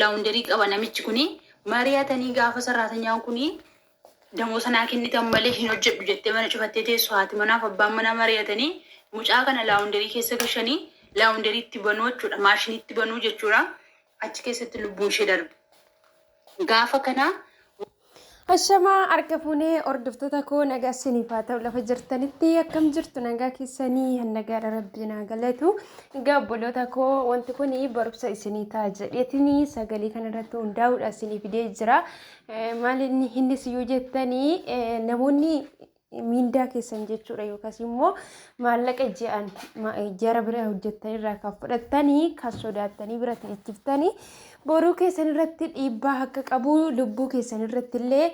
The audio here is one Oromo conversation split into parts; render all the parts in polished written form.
Laundry qaba namichi kuni. Mari'atanii gaafa sarraatanyaan kuni damooza naa kennitan malee hin hojjedhu jettee mana cufattee teessu haati manaaf abbaan manaa mari'atanii mucaa kana laundry keessa gashanii launderiitti banuu jechuudha. Maashiniitti banuu jechuudha. Achi keessatti lubbuun ishee darbe. Gaafa kana Ashamaa harka fuunee hordoftoota koo, nagaa isiniif haa ta'u. Lafa jirtanitti akkam jirtu? Nagaa keessanii? Nagaadha, rabbi naa galatu. Egaa obboloota koo, wanti kun barumsa isinii ta'a jedheetiin sagalee kanarratti hundaa'uudha isinii fidee jira. Maal inni innis yoo jettanii, namoonni miindaa keessan jechuudha yookaas immoo maallaqa ji'an jara bira hojjettan irraa kan fudhattanii, kan sodaattanii bira teechiftanii, boruu keessan irratti dhiibbaa akka qabu, lubbuu keessan irratti illee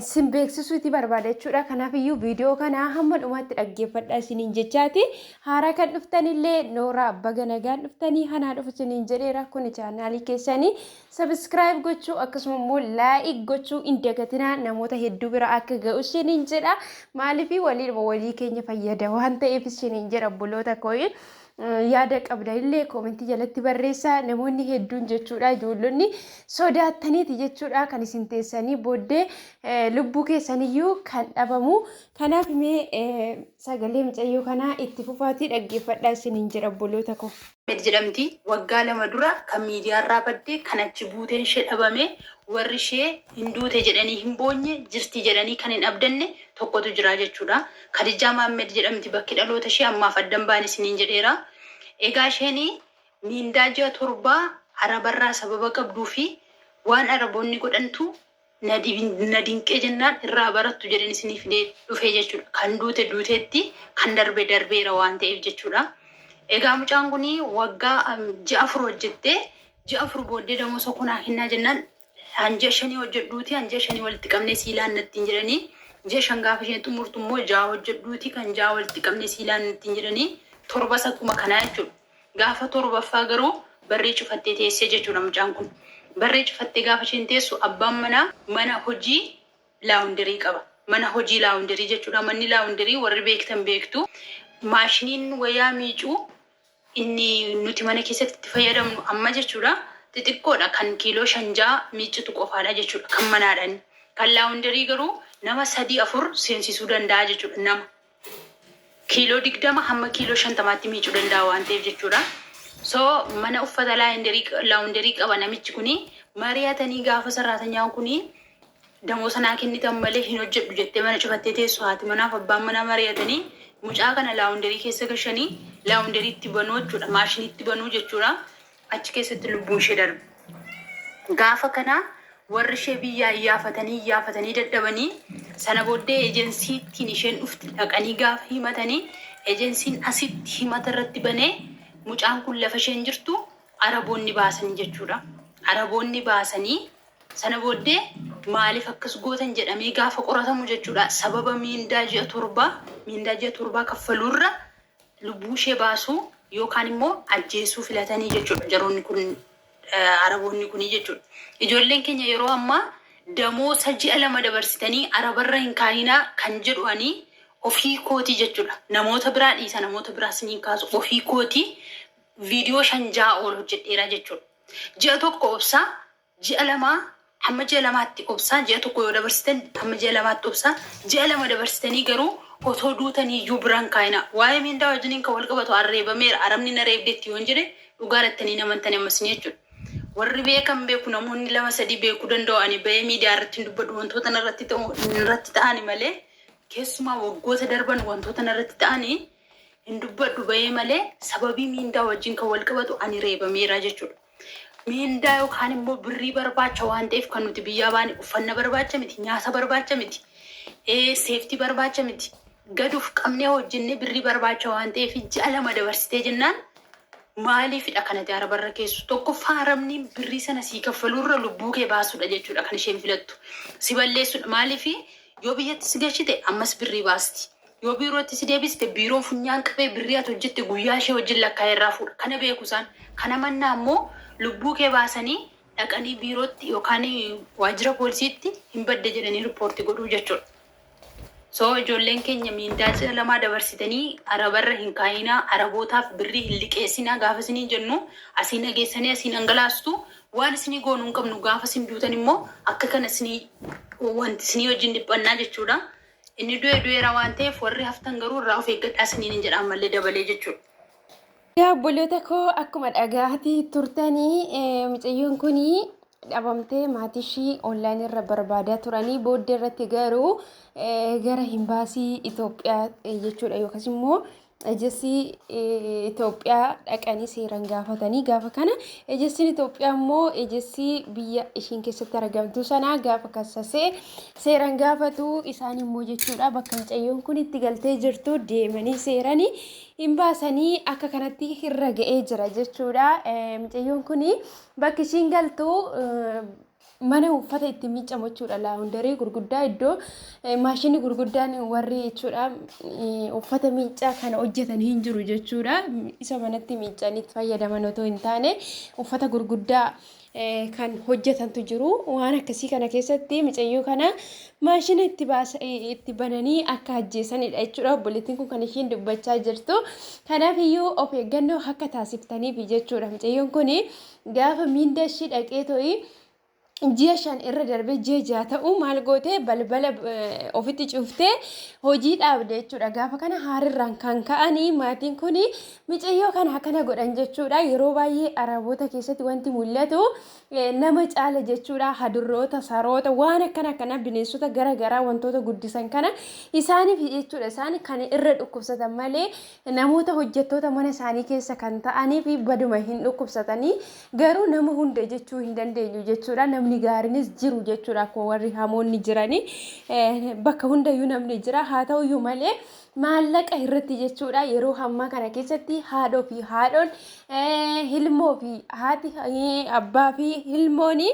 sin beeksisuuti barbaada jechuudha. Kanaaf iyyuu viidiyoo kana hamma dhumaatti dhaggeeffadhaa isiniin jechaati. Haaraa kan dhuftanillee nooraa, baga nagaan dhuftanii, hanaa dhufu isiniin jedheera. Kun chaanaalii keessanii subscribe gochuu akkasuma immoo like gochuu hin dagatinaa, namoota hedduu bira akka ga'u isiniin jedha. Maaliif? Waliin walii keenya fayyada waan ta'eef isiniin jedha. Obboloota kooyi, yaada qabda illee koomentii jalatti barreessaa. Namoonni hedduun jechuudha, ijoollonni sodaattaniiti jechuudha kan isin teessanii booddee lubbuu keessaniyyuu kan dhabamu. Kanaaf mee sagalee mucayyoo kanaa itti fufaatii dhaggeeffadhaa isiniin jedha, obboloota koo. Jedhamti. Waggaa 2 dura kan miidiyaarraa badde, kan achi buuteen ishee dhabame, warri ishee hin duute jedhanii hin boonye, jirti jedhanii kan hin abdanne tokkotu jira jechuudha. Kadijaa Maammed jedhamti. Bakki dhaloota ishee ammaaf addan baane isiniin jedheera. Egaa isheen miindaa ji'a 7 Arabarraa sababa qabduu fi waan Araboonni godhantu na dinqee jennaan irraa barattu jedhan isinii fidee dhufee jechuudha. Kan duute duuteetti, kan darbe darbeera waan ta'eef jechuudha. Egaa mucaan kun waggaa ji'a 4 hojjettee, ji'a 4 booddee damoosa kunaa kennaa jennaan, han ji'a 5 hojjedhuuti, han ji'a 5 walitti qabnee sii laannattiin jedhanii, ji'a 5 gaafa isheen xumurtu immoo 6 hojjedhuuti, kan 6 walitti qabnee sii laannattiin jedhanii, 7s akkuma kanaa jechuudha. Gaafa torbaffaa garuu barrii cufattee teessee jechuudha mucaan kun. Barrii cufattee gaafa isheen teessu, abbaan manaa mana hojii laundry qaba. Mana hojii laundry jechuudha. Manni laundry warri beektan beektu. Maashiniin wayaa miicuu inni nuti mana keessatti itti fayyadamnu amma jechuudha. Xixiqqoodha, kan kiiloo 5 6 miiccitu qofaadha jechuudha kan manaadhaan. Kan laundry garuu nama sadii afur seensisuu danda'a jechuudha nama. Kiiloo 20 hamma kiiloo 50tti miicuu danda'a waan ta'eef jechuudha. So mana uffata laundry qaba namichi kuni. Mari'atanii gaafa sarraatanyaan kuni damooza naa kennitan malee hin hojjedhu jettee mana cufattee teessu haati manaaf abbaan manaa mari'atanii mucaa kana laundry keessa gashanii launderiitti banuu jechuudha. Maashiniitti banuu jechuudha. Achi keessatti lubbuun ishee darbe. Gaafa kana warri ishee biyyaa iyyaafatanii iyyaafatanii dadhabanii, sana booddee ejensiittiin isheen dhufti dhaqanii gaafa himatanii, ejensiin asitti himata irratti banee mucaan kun lafa isheen jirtu Araboonni baasanii jechuudha. Araboonni baasanii sana booddee maaliif akkas gootan jedhamee gaafa qoratamu jechuudha. Sababa miindaa ji'a 7, miindaa ji'a 7 kaffaluurra lubbuu ishee baasuu yookaan immoo ajjeesuu filatanii jechuudha. Jaroonni kun, Araboonni kunii jechuudha. Ijoolleen keenya yeroo ammaa damoosa ji'a 2 dabarsitanii Arabarra hin kaayinaa kan jedhu ani ofii kootii jechuudha. Namoota biraa dhiisa, namoota biraas ni kaasu, ofii kootii viidiyoo 5 6 ol hojjedheera jechuudha. Ji'a 1 obsaa, ji'a 2, hamma ji'a 2tti obsaa. Ji'a 1 yoo dabarsitan hamma ji'a 2tti obsaa. Ji'a 2 dabarsitanii garuu otoo duutanii iyyuu biraan kaayinaa. Waa'ee miindaa wajjiniin kan wal qabatu arreebameera. Arabni na reebdeetti yoon jedhe dhugaa dhattanii namantanii ammas ni jechuudha. Warri beekan beeku, namoonni lama sadii beekuu danda'u. Ani bahee miidiyaa irratti hin dubbadhu wantoota narratti ta'u narratti ta'ani malee, keessumaa waggoota darban wantoota narratti ta'anii hin dubbadhu bahee malee, sababii miindaa wajjin kan wal qabatu ani reebameera jechuudha. Miindaa yookaan immoo birrii barbaacha waan ta'eef kan nuti biyyaa baane, uffanna barbaacha miti, nyaata barbaacha miti, safety barbaacha miti. Gaduuf qabnee hojjennee birrii barbaacha waan ta'eef, ji'a 2 dabarsitee jennaan maaliifidha kanati Arabarra keessu? Tokkoffaa, Arabni birrii sana sii kaffaluurra lubbuu kee baasuudha jechuudha kan isheen filattu. Si balleessuudha. Maaliifi? Yoo biyyatti si gashite ammas birrii baasti. Yoo biirootti si deebiste, biiroon funyaan qabee birrii ati hojjette guyyaa ishee wajjin lakkaa'ee irraa fuudha. Kana beeku isaan. Kana mannaa immoo lubbuu kee baasanii dhaqanii biirootti yookaan waajjira poolisiitti hin badde jedhanii riippoortii godhuu jechuudha. So ijoolleen keenya miindaa ji'a lamaa dabarsitanii arabarra hin kaayinaa, arabootaaf birrii hin liqeessinaa gaafa isinii jennu asiin dhageessanii asiin dhangalaastu waan isinii goonuu hin qabnu gaafa isin duutan immoo akka kana isinii wanti isinii wajjin dhiphannaa jechuudha. Inni du'e du'eera waan ta'eef warri haftan garuu irraa of eeggadhaa isiniin hin jedhaan mallee dabalee jechuudha. Yaa obboloota koo, akkuma dhagaatii turtanii mucayyoon kun dhabamtee maatii ishii onlaayinii irra barbaadaa turanii booddee irratti garuu gara imbaasii Itoophiyaa jechuudha yookaas immoo ejensii Itoophiyaa dhaqanii seeraan gaafatanii, gaafa kana ejensiin Itoophiyaa immoo ejensii biyya ishiin keessatti argamtu sanaa gaafa kassasee seeraan gaafatu, isaan immoo jechuudha bakka mucayyoon kun itti galtee jirtu deemanii seeranii hin baasanii akka kanatti irra ga'ee jira jechuudha. Mucayyoon kun bakki ishiin galtu mana uffata itti miiccamu jechuudha. Laundry gurguddaa, iddoo maashinii gurguddaan warri jechuudha uffata miiccaa kana hojjetan hin jiru jechuudha. Isa manatti miiccanii itti fayyadaman otoo hin taane uffata gurguddaa kan hojjetantu jiru. Waan akkasii kana keessatti mucayyoo kana maashina itti baasa itti bananii akka ajjeesanidha jechuudha. Obboleettiin kun kan ishiin dubbachaa jirtu. Kanaaf iyyuu of eeggannoo akka taasiftaniif jechuudha. Mucayyoon kun gaafa miinda ishii dhaqee to'i ji'a 5 irra darbee ji'a 6 ta'u maal goote, balbala ofitti cuftee hojii dhaabde jechuudha. Gaafa kana haarirraan kan ka'anii maatiin kun mucayyoo kana akkana godhan jechuudha. Yeroo baay'ee araboota keessatti wanti mul'atu nama caala jechuudha. Hadurroota, saroota, waan akkana akkana bineensota gara garaa wantoota guddisan kana isaaniif jechuudha. Isaan kan irra dhukkubsatan malee namoota hojjettoota mana isaanii keessa kan ta'anii fi baduma hin dhukkubsatanii. Garuu nama hunda jechuu hin dandeenyu jechuudha. Namni gaariinis jiru jechuudha. Akkuma warri hamoonni jiranii bakka hundayyuu namni jira. Haa ta'uyyuu malee maallaqa irratti jechuudha, yeroo ammaa kana keessatti haadhoo fi haadhoon, ilmoo fi haati, abbaa fi ilmooni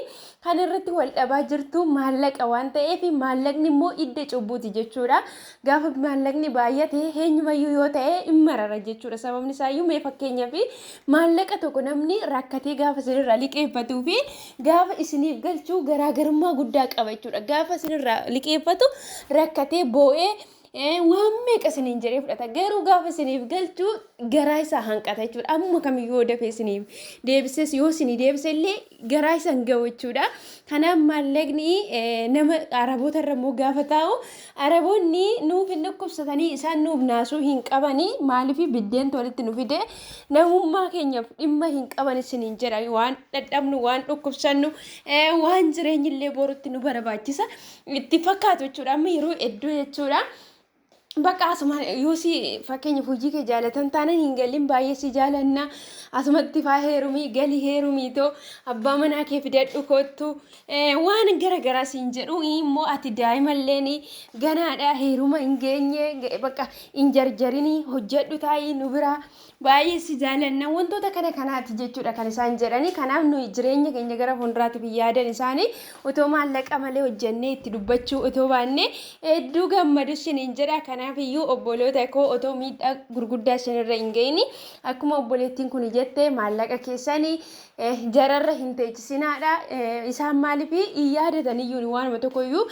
kan irratti wal dhabaa jirtu maallaqa waan ta'eef, maallaqni immoo idda cubbuuti jechuudha. Gaafa maallaqni baay'ate eenyumayyuu yoo ta'e hin marara jechuudha. Sababni isaayyuu mee fakkeenyaaf maallaqa tokko namni rakkatee gaafa isinirraa liqeeffatuu fi gaafa isiniif galchuu garaagarummaa guddaa qaba jechuudha. Gaafa isinirraa liqeeffatu rakkatee boo'ee waan meeqa isiniin jedhee fudhata. Garuu gaafa isiniif galchuu garaa isaa hanqata jechuudha. Amma kamiyyuu yoo dafee isiniif deebises, yoo isinii deebise illee garaa isa hin gahu jechuudha. Kanaaf maallaqni nama araboota irra immoo gaafa taa'u, araboonni nuuf hin dhukkubsatanii, isaan nuuf naasuu hin qabanii. Maaliif biddeentu walitti nu fide, namummaa keenyaaf dhimma hin qaban isiniin jedha. Waan dhadhabnu, waan dhukkubsannu, waan jireenyi illee borutti nu barbaachisa itti fakkaatu jechuudha. Amma yeroo hedduu jechuudha. Bakka asuma yoo si fakkeenyaaf hojii kee jaalatan taanaan hin galin, baay'ee si jaalanna, asumatti faa heerumii gali, heerumii too abbaa manaa kee fidadhu kottu, waan gara garaa siin jedhu. Immoo ati daa'imalleen ganaadha, heeruma hin geenye, bakka hin jarjarinii hojjedhu, taa'ii nu biraa, baay'ee si jaalanna, wantoota kana kanaati jechuudha kan isaan jedhani. Kanaaf nuyi jireenya keenya gara fuulduraatiif yaadan isaanii otoo maallaqa malee hojjennee itti dubbachuu otoo baanne hedduu gammadu isiniin jedha. Kanaaf iyyuu obboloota koo, otoo miidhaa gurguddaa isinirra hin ga'ini, akkuma obboleettiin kun jette, maallaqa keessanii jararra hin teechisinaadha. Isaan maaliif hin yaadatan iyyuu, waanuma tokko iyyuu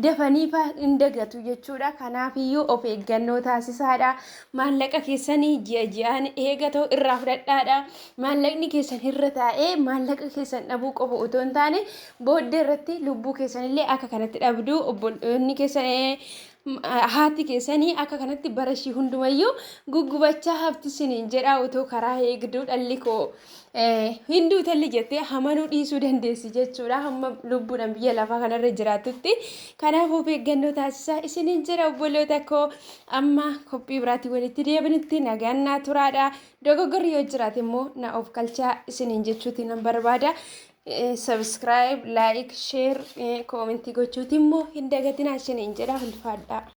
dafanii hin dagatu jechuudha. Kanaaf iyyuu of eeggannoo taasisaadha. Maallaqa keessanii ji'a ji'aan eegatoo irraa fudhadhaadha. Maallaqni keessan irra taa'ee maallaqa keessan dhabuu qofa otoo hin taane booddee irratti lubbuu keessanillee akka kanatti dhabdu. Obboloonni keessan, haati keessanii akka kanatti bara ishii hundumayyuu guggubachaa hafti isiniin jedha. Otoo karaa eegduu dhalli koo hinduu talli jettee hamanuu dhiisuu dandeessi jechuudha, hamma lubbuudhaan biyya lafaa kanarra jiraatutti. Kanaaf of eeggannoo taasisaa isiniin jedha, obboloota koo. Amma qophii biraatiin walitti deebinutti nagaan naa turaadha. Dogoggorri yoo jiraate immoo na of kalchaa isiniin jechuuti nan barbaada. Subscribe, like, share, comment gochuuti immoo hin dagatinaa isiniin jedha. Ulfaadhaa.